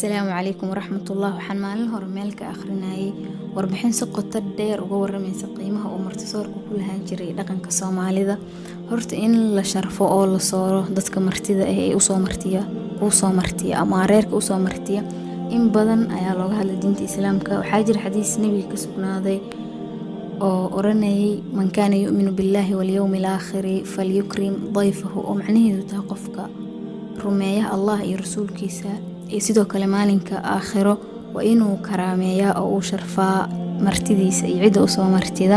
Asalaamu calaykum waraxmatullah. Waxaan maalin hore meel ka akhrinayay warbixin si qoto dheer uga waramaysa qiimaha uu martisoorku ku lahaan jiray dhaqanka Soomaalida. Horta in la sharfo oo la sooro dadka martida ah ee usoo martiya, kuu soo martiya ama reerka usoo martiya, in badan ayaa looga hadlay diinta Islaamka. Waxaa jira xadiis nebiga ka sugnaaday oo oranayay: "Man kaana yu'minu billaahi walyawmi alaakhiri falyukrim dayfahu", oo macnaheedu tahay qofka rumeeya Allah iyo rasuulkiisa iyo sidoo kale maalinka aakhiro waa inuu karaameeyaa oo uu sharfaa martidiisa iyo cidda usoo martida.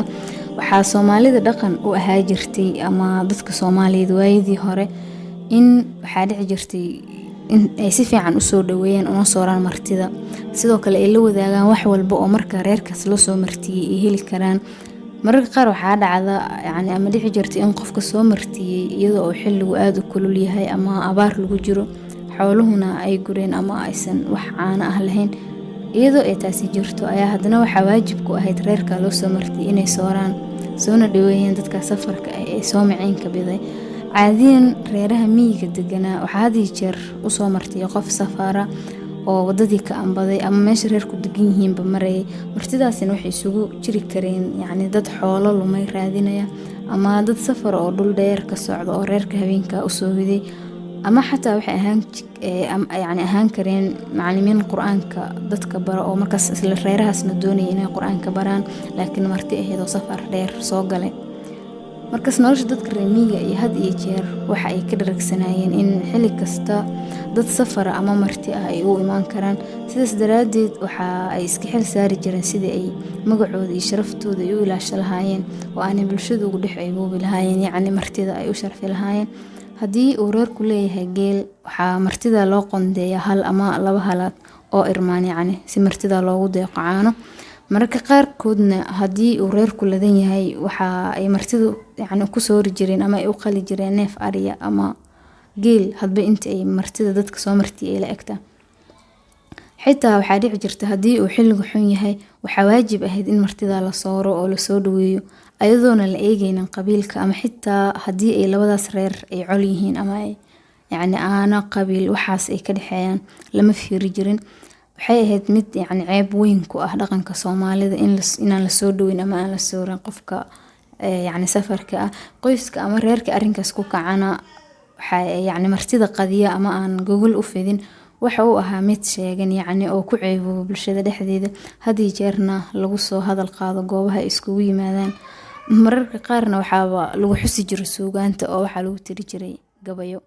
Waxaa Soomaalida dhaqan u ahaa jirtay ama dadka Soomaaliyeed waayadii hore in waxaa dhici jirtay in ay si fiican usoo dhaweeyaan una sooraan martida, sidoo kale ay la wadaagaan wax walba oo marka reerkaas la soo martiyey ay heli karaan. Mararka qaar waxaa dhacda, yani, ama dhici jirtay in qofka soo martiyey, iyadoo uu xilligu aada u kulul yahay ama abaar lagu jiro, xooluhuna ay gureen ama aysan wax caano ah lahayn, iyadoo ay taasi jirto ayaa haddana waxaa waajib ku ahayd reerka loo soo martiyey inay sooraan soona dhaweeyeen dadka safarka ah ee soo maciinka biday. Caadiyan reeraha miyiga deganaa waxaa had iyo jeer usoo martiyay qof safara oo wadadii ka ambaday ama meesha reerku degan yihiinba marayay. Martidaasina waxay isugu jiri kareen, yacni, dad xoolo lumay raadinaya ama dad safar oo dhul dheer ka socda oo reerka habeenka usoo hiday, ama xataa waxay ahaan, yani, ahaan kareen macalimiin Qur-aanka dadka bara oo markaas isla reerahaasna doonaya inay Qur-aanka baraan, laakiin marti ahayd oo safar dheer soo galay. Markaas nolosha dadka reer miyiga iyo had iyo jeer waxa ay ka dharagsanayeen in xilli kasta dad safara ama marti ah ay u imaan karaan. Sidaas daraaddeed waxa ay iska xil saari jireen sidii ay magacooda iyo sharaftooda ay u ilaasho lahaayeen oo aanay bulshada ugu dhex ceeboobi lahaayeen, yacni martida ay u sharfi lahaayeen. Haddii uu reerku leeyahay geel, waxaa martida loo qondeeyaa hal ama laba halaad oo irmaan, yacni si martida loogu deeqo caano. Mararka qaarkoodna haddii uu reerku ladan yahay, waxa ay martidu, yacni, ku soori jireen ama ay u qali jireen neef ariya ama geel, hadba inta ay martida dadka soo martiyay ay la egtaa. Xitaa waxaa dhici jirta haddii uu xilligu xun yahay, waxaa waajib ahayd in martida la sooro oo lasoo dhaweeyo, ayadoona la eegeynin qabiilka ama xitaa haddii ay labadaas reer ay col yihiin ama ay, yacni, aano qabiil waxaas ay ka dhexeeyaan lama fiiri jirin. Waxay ahayd mid, yacni, ceeb weyn ku ah dhaqanka Soomaalida in inaan lasoo dhaweyn ama aan la soorin qofka, yacni, safarka ah. Qoyska ama reerka arrinkaas ku kacana waxa, yacni, martida qadiya ama aan gogol u fidin, waxa uu ahaa mid sheegan, yacni, oo ku ceeboobo bulshada dhexdeeda, had iyo jeerna lagu soo hadal qaado goobaha ay iskugu yimaadaan. Mararka qaarna waxaaba lagu xusi jiray suugaanta oo waxaa lagu tiri jiray gabayo.